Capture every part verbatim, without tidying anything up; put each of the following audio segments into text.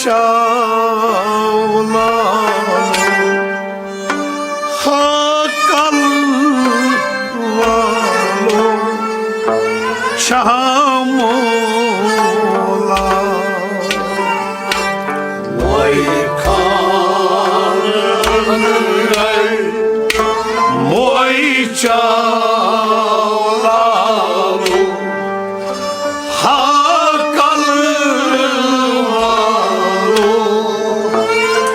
شاولانو، ہاکل والو، شامولا۔ وے خان وے چاولانو، ہاکل والو،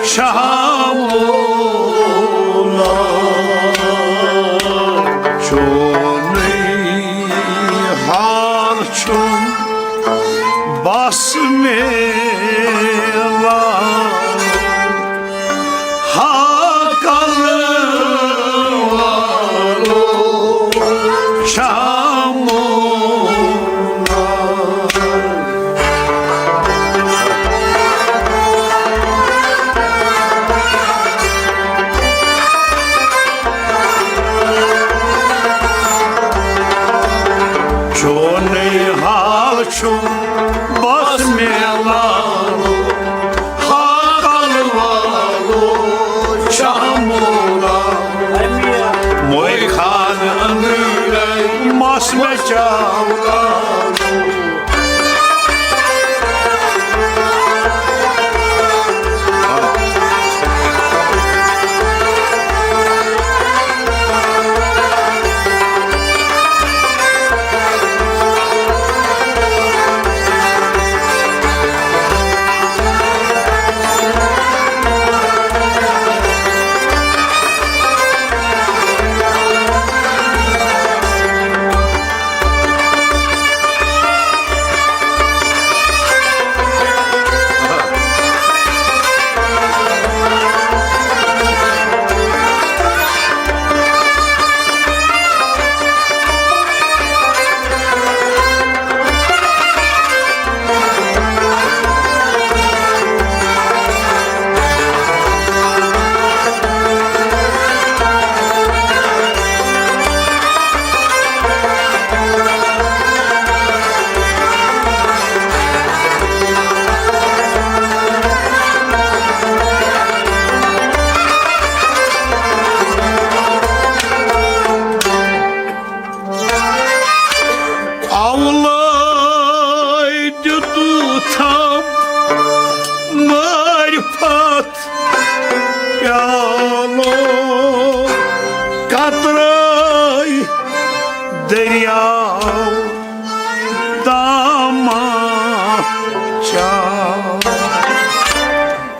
شامولا۔ چونُے حال چھُم بس میلان، ہاکل والو، شامولا۔ چونُے حال چھُم بس میلان، ہاکل والو، شامولا۔ موے خان اندرے مس مےٚ چاولانو۔ اولے دیُتتھم معرفت پیالو، قطرے دریاو دامہ چاو۔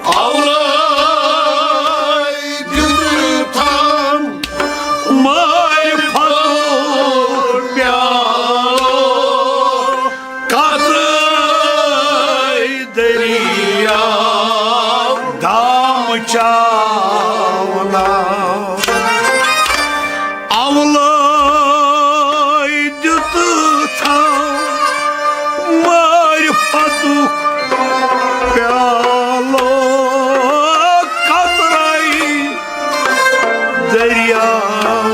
اولے دیُتتھم معرفتُک پیالو، قطرے دریاو دامہ چاونا۔ اولے دیُتتھم معرفتُک پیالو، قطرے دریاو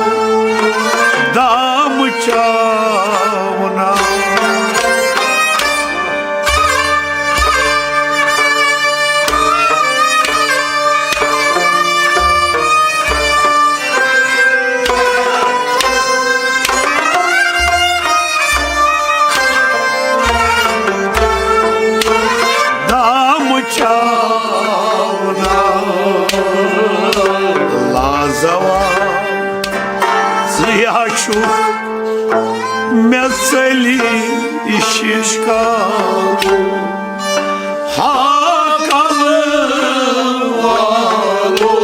دامہ چاونا۔ دامہ چاونا۔ لازوال ژٕ ہا چھُکھ مےٚ ژٔلِتھ شِشکاوُن۔ ہاکل والو،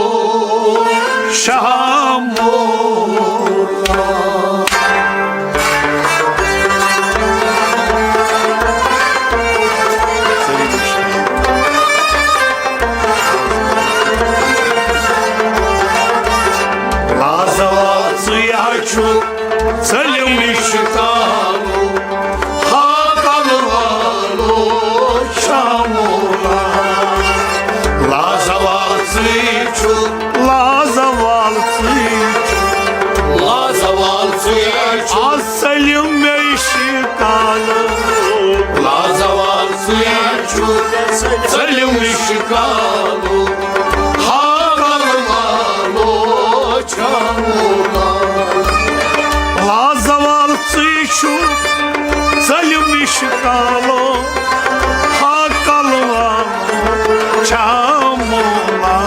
شامولا۔ لازوال ژٕے ہا چھُکھ ژٔلِتھ شِکاوُن۔ ہاکل والو، شامولا۔ لازوال ژٕے چھُکھ، لازوال ژٕے چھُکھ، لازوال ژٕے چھُکھ۔ آز ژٔلِتھ مےٚ شِکاوُن۔ لازوال ژٕے چھُکھ۔ ژٔلِم رِشتہٕ کالُک، ہاکل والو چھامولا۔ لازوال ژٕے چھُکھ، ژٔلِم رِشتہٕ کالُک، ہاکل والو چھامولا۔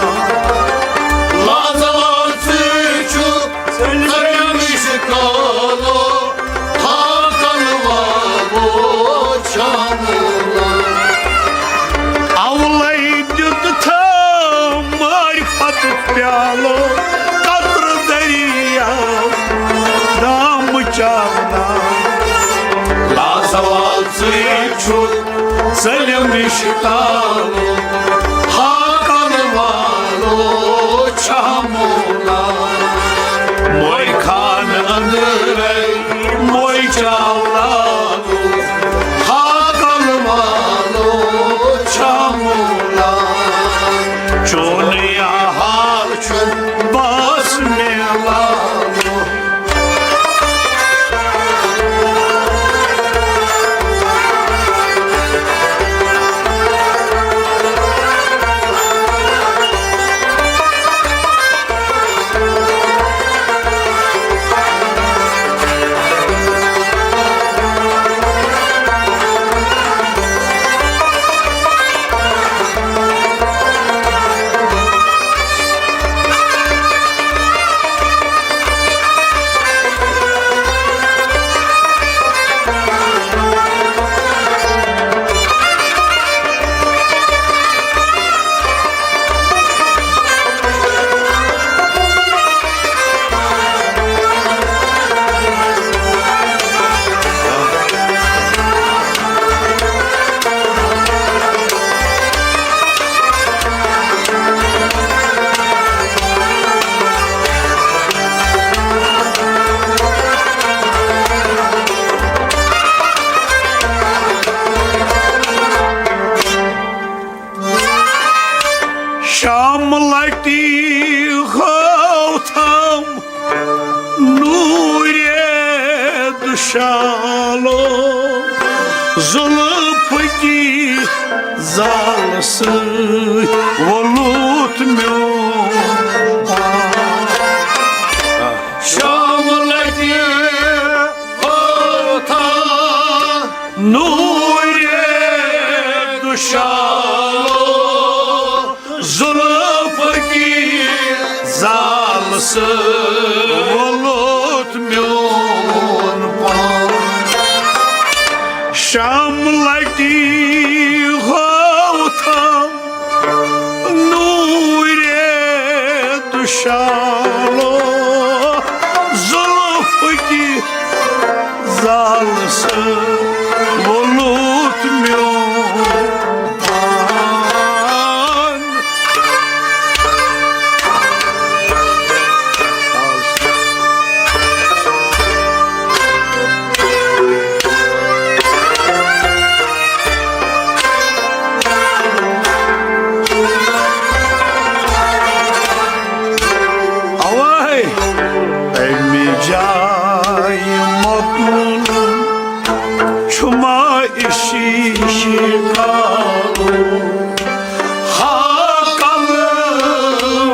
لازوال ژٕے چھُکھ، ژٔلِم رِشتہٕ کالُک، ہاکل والو چھامولا۔ اولے دیُت تھا معرفت پیالو، قطرٕ دریا دام چاونا۔ لازوال ژٕے چھُکھ، ژٔلِم رِشتہٕ کالُک، ہاکل والو چھامولا۔ موے خان اندرے، موے چاولا، ہاکل والو چھامولا۔ چون یا حال چھُ بس میلالو۔ شام لٹی ہوتھم نورِ دُشالو، زُلفہٕ کی زال سۭتۍ ووٚلُت میون پان۔ شام لٹہِ ہوتھم نورِ دُشالو، زُلفہٕ کی زال سۭتۍ ووٚلُت میون پان۔ شام لٹی ہوتھم نورِ دُشالو، زُلفہٕ کی زال سۭتۍ ووٚلُت میون پان۔ اوے، اَمہِ جایہِ مۄکلُن چھُ ما عشقِ کالُک، ہاکل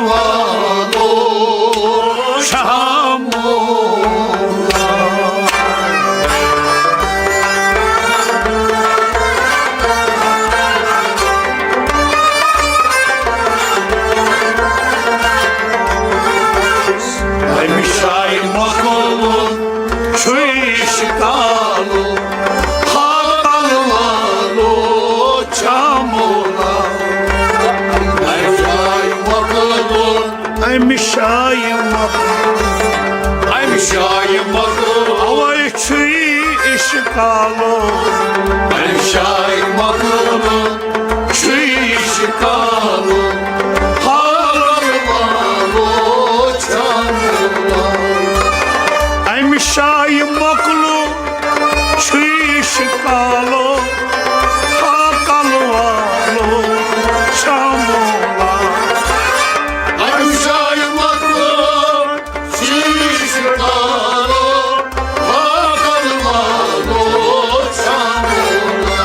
والو چھامولا۔ اَمہِ جایہِ مۄکلُن چھُ عشقِ کالُک، ہاکل والو چھامولا۔ اَمہِ جایہِ مۄکلُن، اَمہِ جایہِ مۄکلُن، اَمہِ جایہِ مۄکلُن۔ اوے چھُ عشقِ کالُک، اَمہِ جایہِ مۄکلُن چھُ عشقِ کالُک، ہاکل والو چھامولا۔ اَمہِ جایہِ مۄکلُن چھُ عشقِ کالُک، ہاکل والو چھامولا۔ اَمہِ جایہِ مۄکلُن چھُ عشقِ کالُک، ہاکل والو چھامولا۔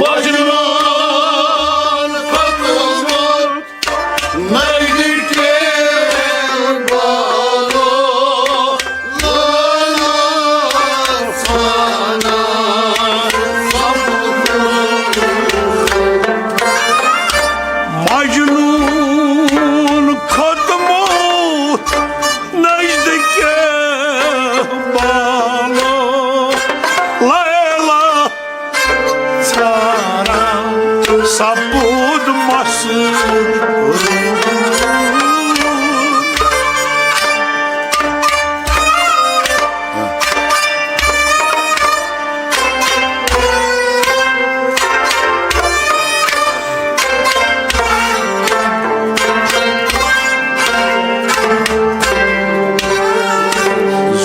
مجنون ختموت نزدیکے بالو، لالا ثانا سپدمت۔ مجنون ختموت نزدیکے بالو، لیلا ژھانڈان سپُد مسرور۔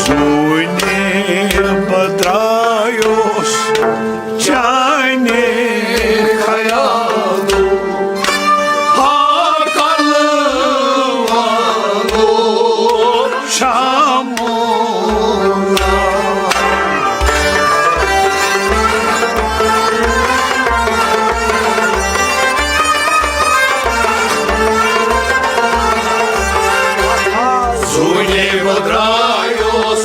زوٗنہِ بہٕ درٛایوس چانہِ خیالُک ہاکل والُک شامُک۔ زوٗنہِ بہٕ درٛایوس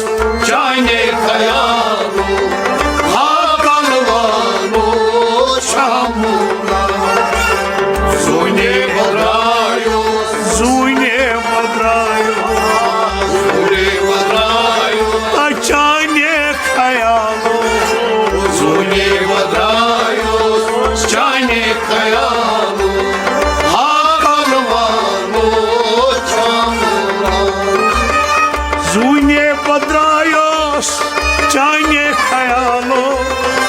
چانہِ خیالُک ہاکل والُک شامُک۔ زوٗنہِ بہٕ درٛایوس، زوٗنہِ بہٕ درٛایوس، زوٗنہِ بہٕ درٛایوس چانہِ خیالُک۔ زوٗنہِ بہٕ درٛایوس چانہِ خیالُک ہاکل والُک شامُک۔ زوٗنہِ بہٕ درٛایوس چانہِ خیالُک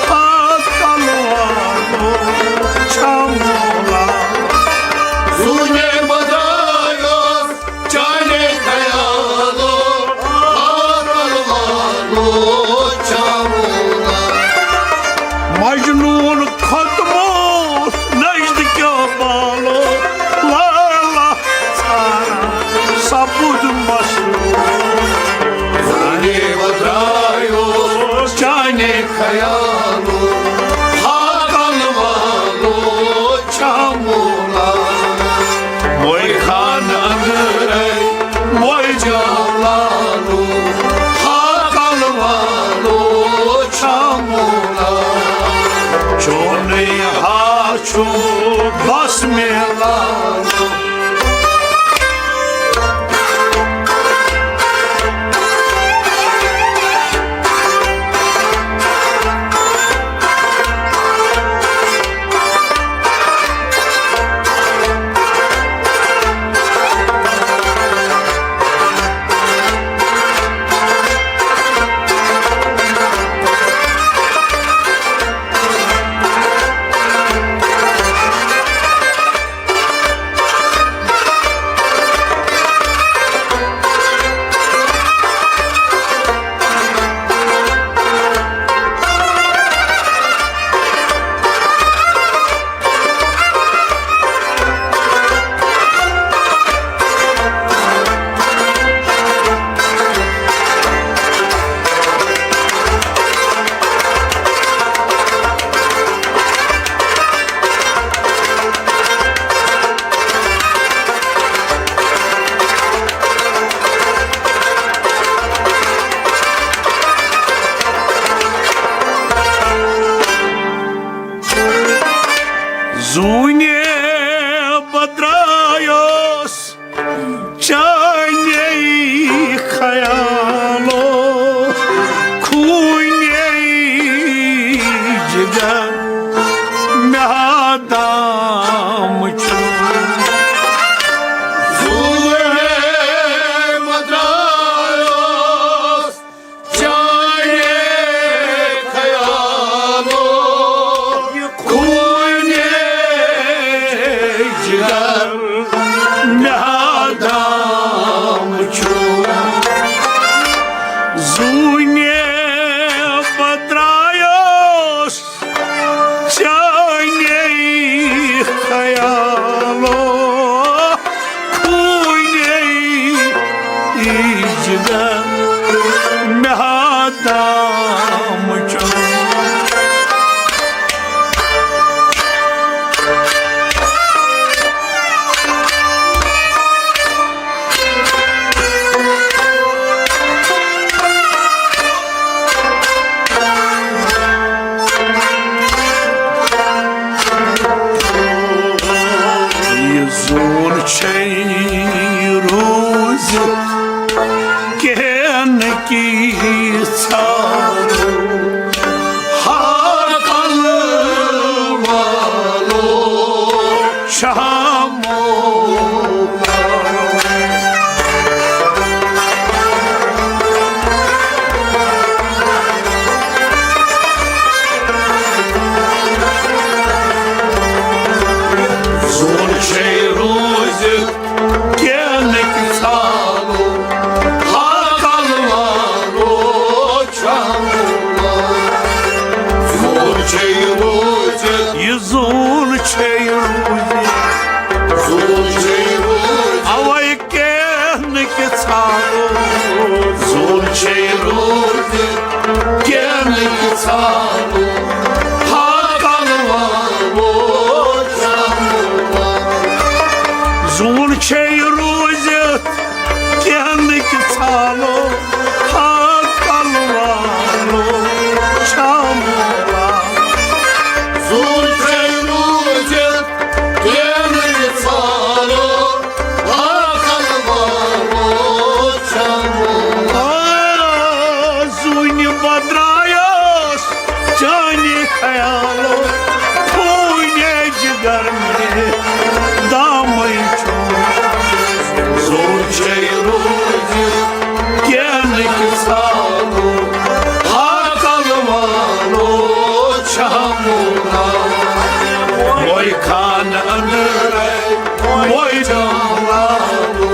ہاکل والُک شامُک۔ زوٗنہِ بہٕ درٛایوس چانہِ خیالُک ہاکل والُک شامُک۔ مجنون ختموت نزدیکے بالو، لالا ژھانڈان سپُد مسرور۔ زوٗنہِ بہٕ درٛایوس چانہِ خیالُک ہاکل والُک شامُک۔ موے خان اندرے موے جالالُک ہاکل والُک شامُک۔ چونُے ہا چھُ بس مےٚ لالُک۔ کینٛہہ نہٕ کینٛہہ ژھانٛڈو، ہر کل والو شامو۔ زون چھے روزِتھ کینٕکۍ ژالو، ہاکل والو چھامو۔ زون چھے روزِتھ، یہِ زون چھے روزِتھ، زون چھے روزِتھ۔ اوے کینٕکۍ ژالو، زون چھے روزِتھ کینٕکۍ ژالو، ہاکل والو چھامو۔ زون چھے روزِتھ کینٕکۍ ژالو، ہاکل والو چھامو۔ زون چھے روزِتھ کینٕکۍ ژالو، ہاکل والو چھامو۔ آ، زوٗنہِ بدرایس چانہِ خیالو، خوٗنہِ جگر مےٚ دامٕے چھُ۔ زون چھے روزِتھ کینٕکۍ ژالو، ہاکل والو چھامو۔ وۄنۍ خانہٕ أنٛدرے وۄنۍ جان والو،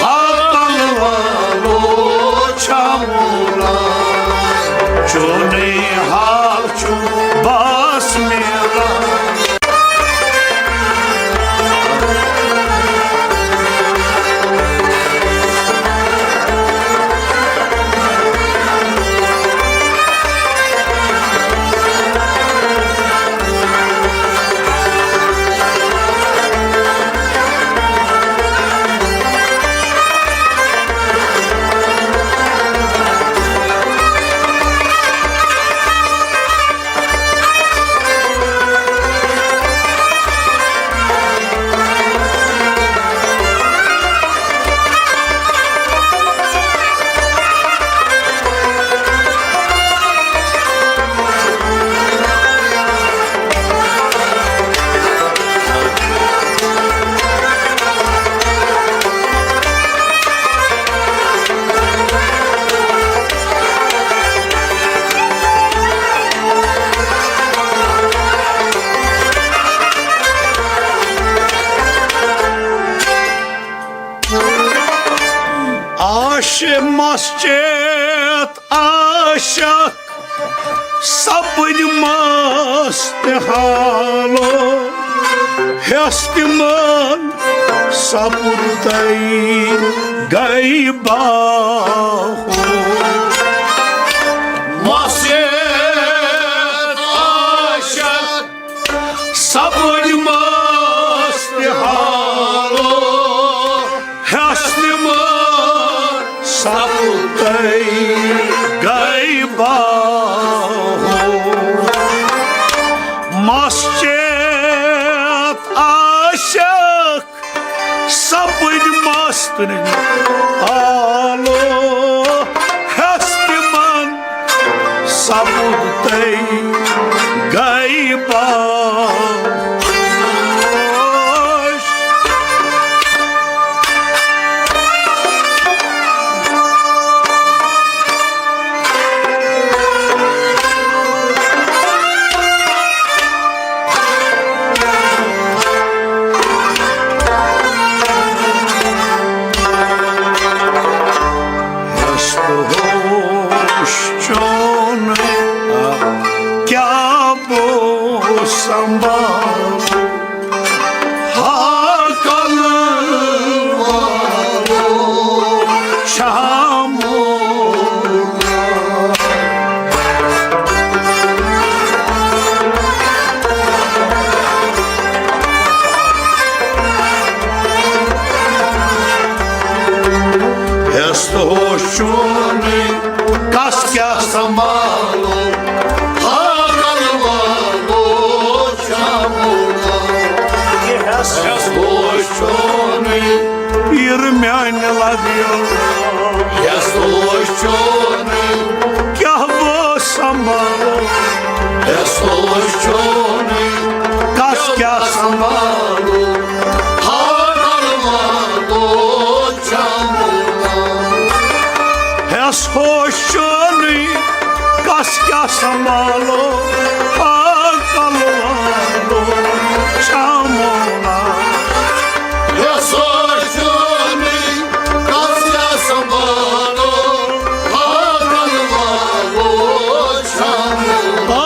ہاکل والو چھامو۔ چونُے حال چھُ باس میلان۔ آش مسجد عاشق سپٕدۍ مست حالو، ہٮ۪س تِمن سپُد تَے گٔے باہو۔ مسجد عاشق سپٕدۍ مست حالو، ہٮ۪س نہٕ مان سپُد تَے گٔے باہو۔ مسجد عاشق سپٕدۍ مست آلو، ہٮ۪س تِمن سپُد تَے گٔے باش۔ ہٮ۪س تہٕ ہوش چون کیٛاہ بہٕ سنبھالہٕ؟ ہاکل والو چھامو۔ ہٮ۪س تہٕ ہوش چونُے، کس کیٛاہ سنبھالو؟ ہاکل والو چھامو۔ ہٮ۪س ہوش چونُے، یہِ میانہِ لگیو۔ یس اوس چونُے۔ کیٛاہ بہٕ سنبھالو؟ یس اوس چونُے۔ کس کیٛاہ سنبھالو؟ ہارن والو چمونا۔ یس اوس چونُے۔ کس کیٛاہ سنبھالو؟ پاگل والو چمونا۔ یس اوس چونُے، کس کیٛاہ سنبھالو؟ پاگل والو چمونا۔ آ،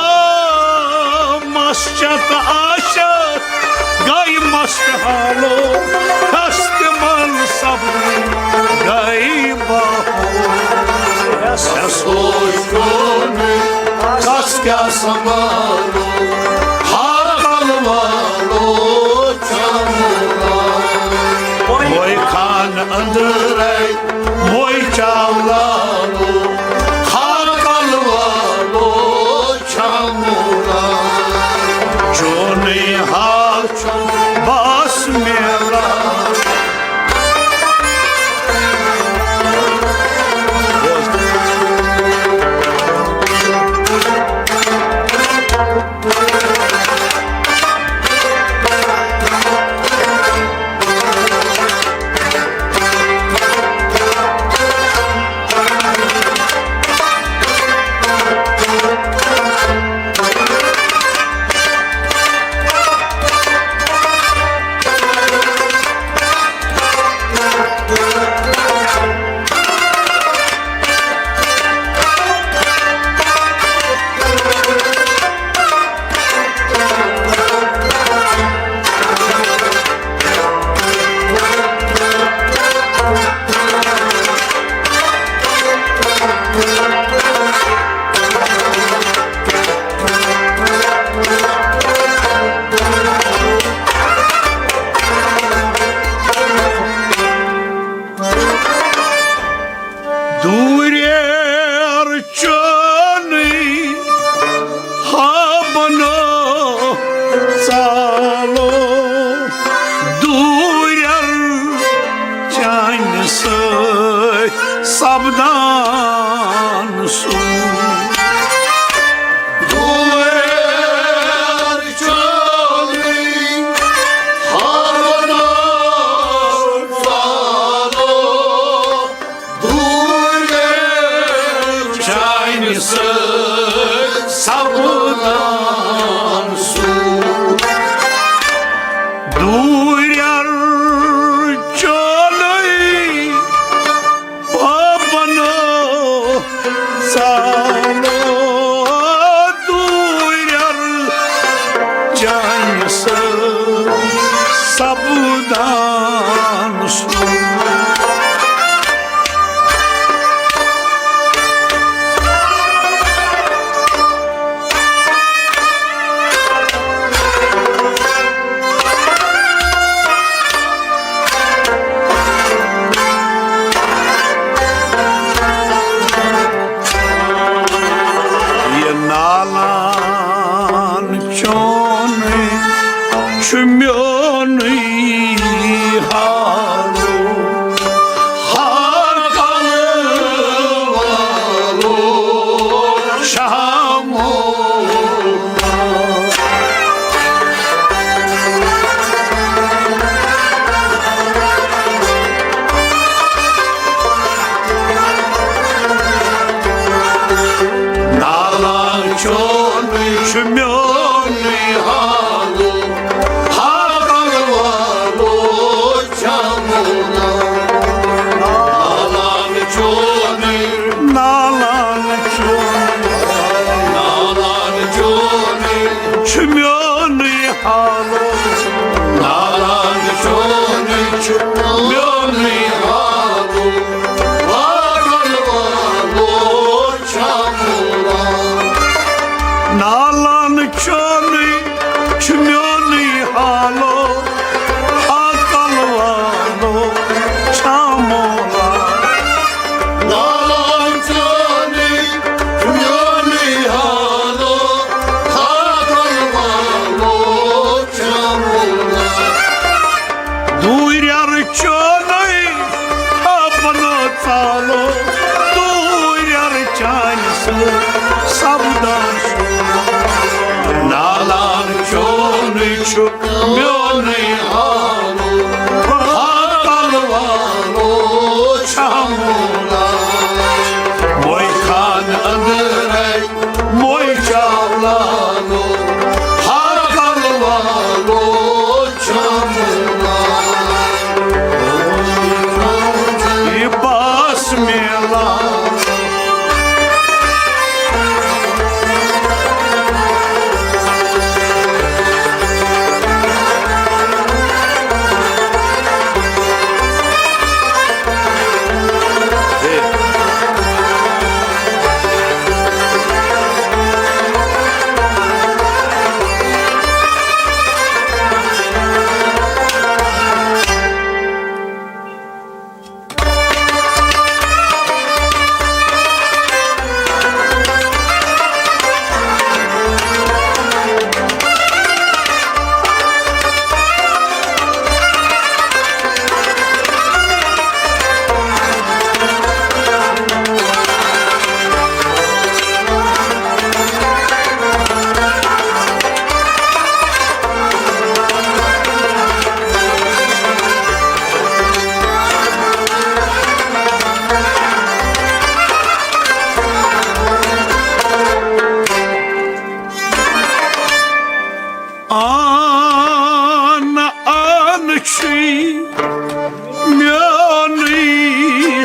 مس چتھ عاشق گٔے مست حالو، کھست منصب گٔے باہو۔ یس اوس چونُے، کس کیٛاہ سنبھالو؟ ہاکل والو چمونا۔ وۄنۍ خان أنٛدرَے، وۄنۍ چاولالو، ہاکل والو چمونا۔ چونُے حال چھُم بس میلان۔ دوٗریر چونُے ہا بنو ژالو، دوٗریر چانہِ سۭتۍ سپدان سُہ۔ دوٗریر چونُے ہا بنو ژالو، دوٗریر چانہِ سۭتۍ سپدان سُہ۔ دوٗریر چونُے ہا بنو ژالو۔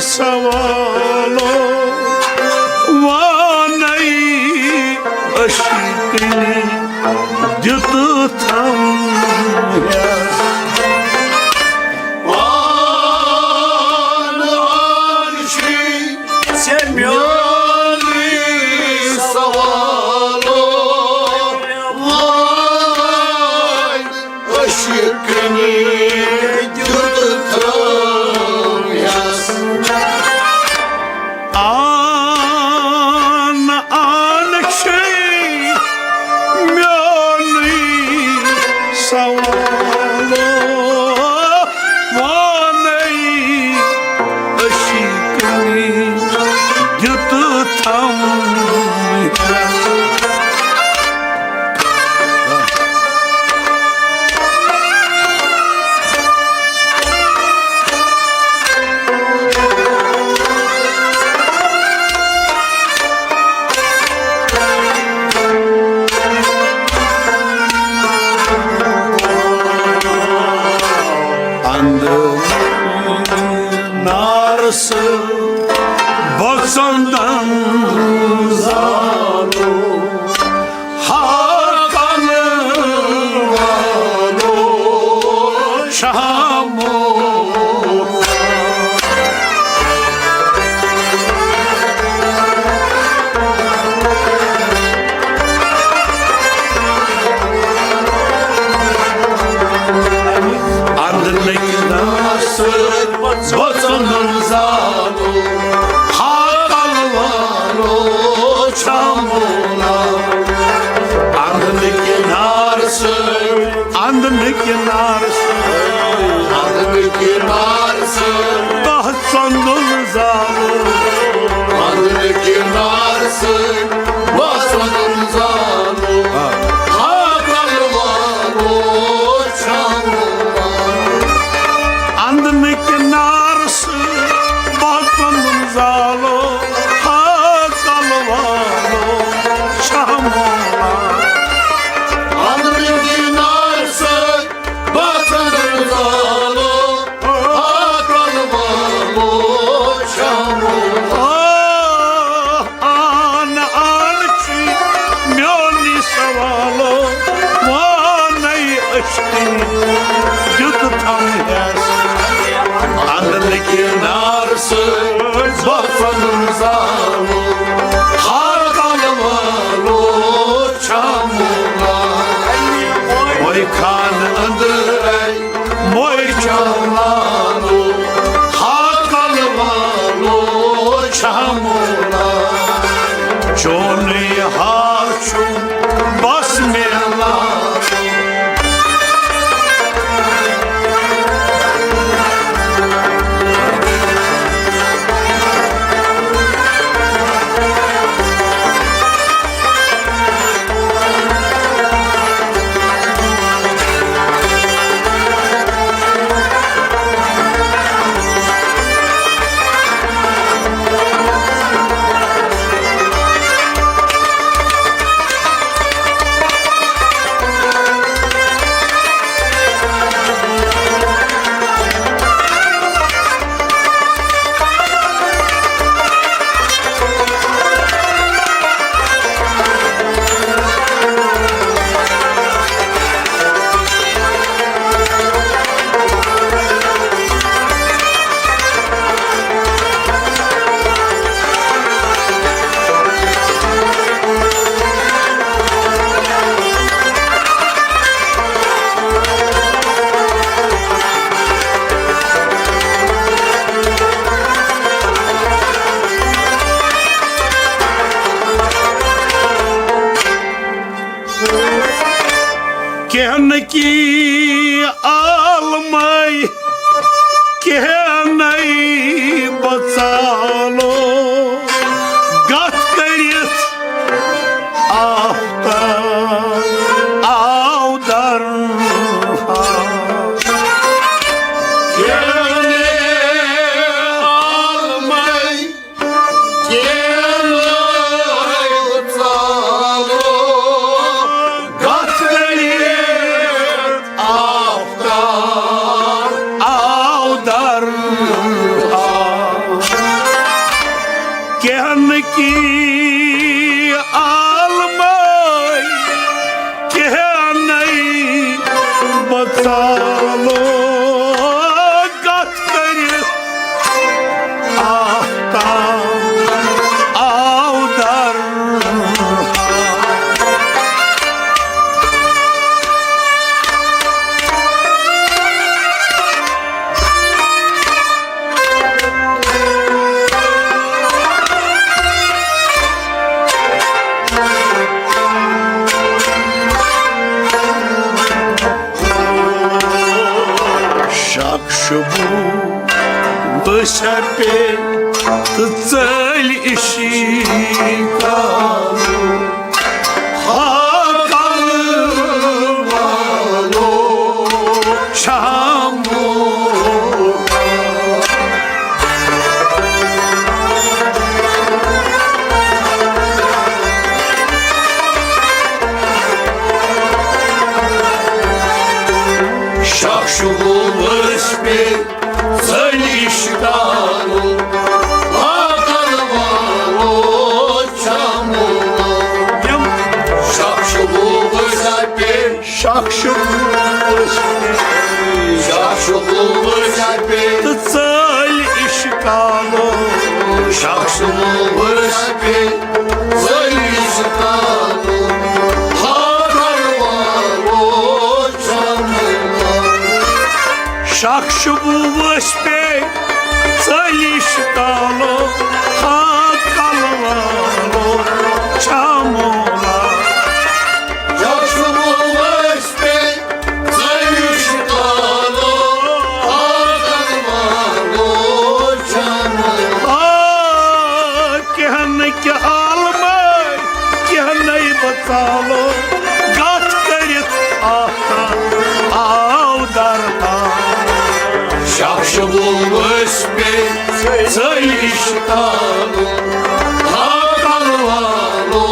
سوالو وانَے عشقٕنۍ دیُت تھم ہٮ۪س۔ وان عارشی ژےٚ میونُے سوالو وان عشقٕنۍ دیُت تھم ہٮ۪س۔ آن آن چھے میونُے سوالو وانَے عشقٕنۍ دیُت تھم ہٮ۪س۔ اندٕ نارس بۄژن دن زالو ہاکن والو شامو۔ اندنٕکۍ نار سۭتۍ بۄژن زالو ہاکل والو چھامولا۔ اندنٕکۍ نار سۭتۍ، اندنٕکۍ نار سۭتۍ، اندنٕکۍ نار سۭتۍ بۄژن زالو۔ اندنٕکۍ نار سۭتۍ بۄژن زالو ہاکل والو چھامولا۔ اندنٕکۍ نار سۭتۍ بۄژن زالو ہاکل والو چھامولا۔ اندنٕکۍ نار سۭتۍ بۄژن زالو ہاکل والو چھامولا۔ آن آن چھی میونُے سوالو وانَے عشقٕنۍ دیُت تھم ہٮ۪س۔ اندنٕکۍ نار سۭتۍ بۄژن زالو ہاکل والو چھامولا۔ وۄنۍ خانہٕ أنٛدرَے موے چاوانو ہاکل والو چھامولا۔ چونُے ہار چھُ بس میلان۔ کینٛہہ نہٕ کینٛہہ عالمے، کینٛہہ نَے بہٕ ژالو، گتھ کٔرِتھ آفتاب آو درہا۔ کینٛہہ نہٕ عالمے، کینٛہہ نہٕ ژالو، گتھ کٔرِتھ کی عالمے کہنے بژالو کتھ کٔرِتھ آفتاب آو در۔ شک شبو وسہ پہ تہ ژٔلۍ عشقا۔ ہا کلہٕ والو شامو۔ شخص گوٚو ؤسۍ پے ژٔلۍ شکارو، پاگل والو چمو۔ یِم شخص گوٚو ؤسۍ پے، شخص گوٚو ؤسۍ پے، شخص گوٚو ؤسۍ پے۔ تہٕ ژٔلۍ عشقالو۔ شخص گوٚو ؤسۍ پے، ژٔلۍ عشقالو۔ ہا کلہٕ والو چمو۔ شخص گوٚو ؤسۍ پے، ژٔلۍ عشقالو۔ ہا کلہٕ والو چمو۔ آ، کینٛہہ نہٕ کینٛہہ عالمے، کینٛہہ نَے بہٕ ژالو، گتھ کٔرِتھ آفتاب آو درتاب۔ شخص گوٚو ؤسۍ پے، ژٔلۍ عشقالو، ہا کلہٕ والو۔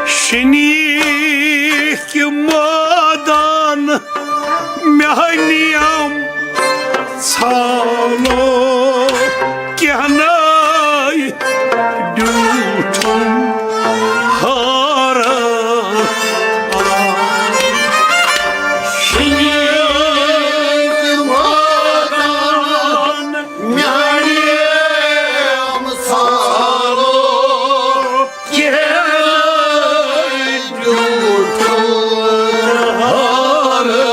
شنیک مٲدان میانیم ژھانو کینٛہہ نَے ڈیوٗٹھُن حٲرتھ۔ شنیک مٲدان میانیم ژھانو کینٛہہ نَے ڈیوٗٹھُن حٲرتھ۔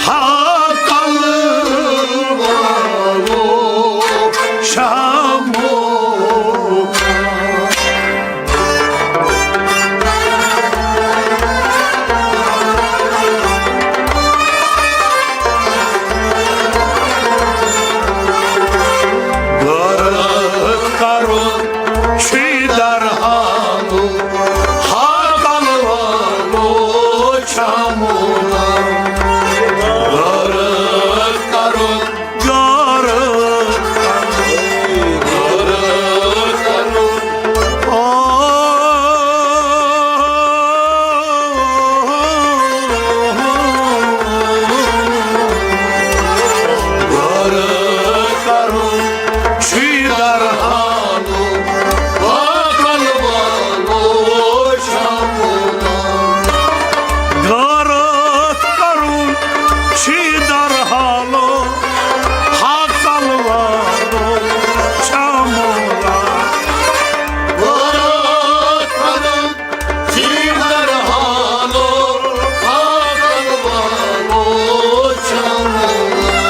ہاکل والو شامو۔ غرق کرو شیدر حالو، ہاکل والو چمونا۔ غرق کرو، غرق، غرق کرو۔ غرق کرو شیدر حالو، ہاکل والو چمونا۔ غرق کرو شیدر حالو، ہاکل والو چمونا۔ غرق کرو شیدر حالو، ہاکل والو چمونا۔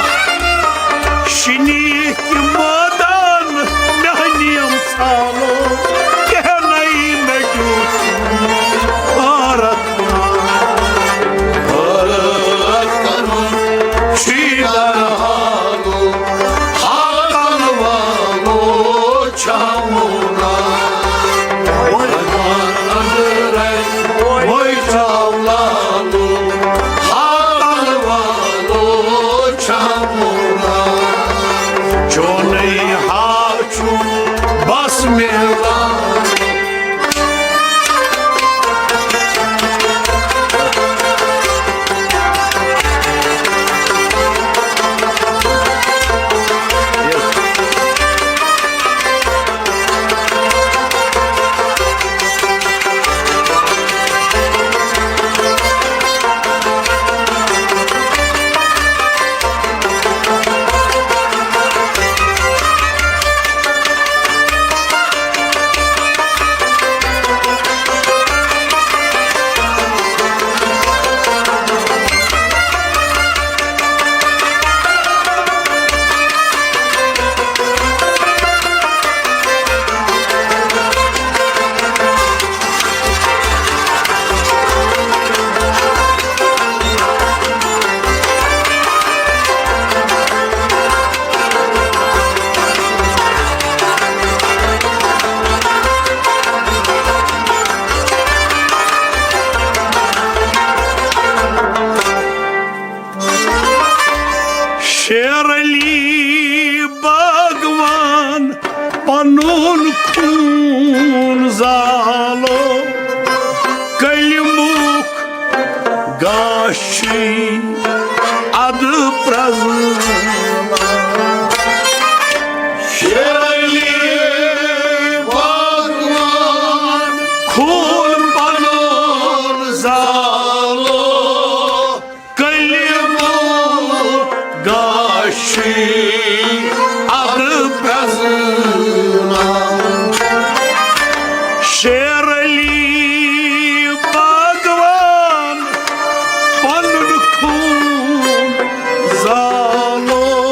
شنیک مٲدان میانیم سالو، کہنے مےٚ دیُت عارت۔ عارت کرُن شیدر حالو، ہاکل والو چمونا۔ وۄنۍ وَن أنٛدرَے وۄنۍ چاو لالو، ہاکل والو چمونا۔ چونُے ہاو چھُ بس میلان۔ شیر علی باغوان پنُن خوٗن زالو، کلمُک گاشی ادٕ پرزٕ۔ شیر علی باغوان خوٗن پنُن زالو، کلمُک گاشی ادٕ پرزٕنا۔ شیر علی باغوان پنُن خوٗن زالو۔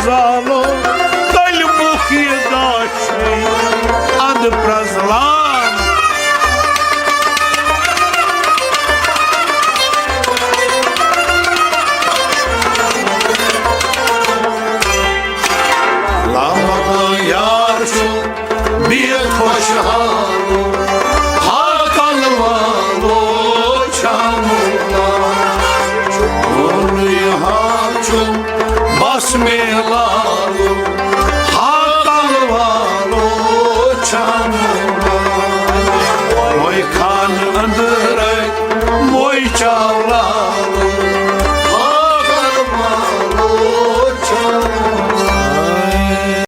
زالو، تٔلۍ مُکھ یہِ گاشٕے اَدٕ پرٛزلان۔ لامکان یار چھُ بے خوشحالو، ہاکل والو چھانو۔ چون یہاں چھُ بس میلالو، ہاکل والو چھانو۔ وے خان اندرے، وے چاولا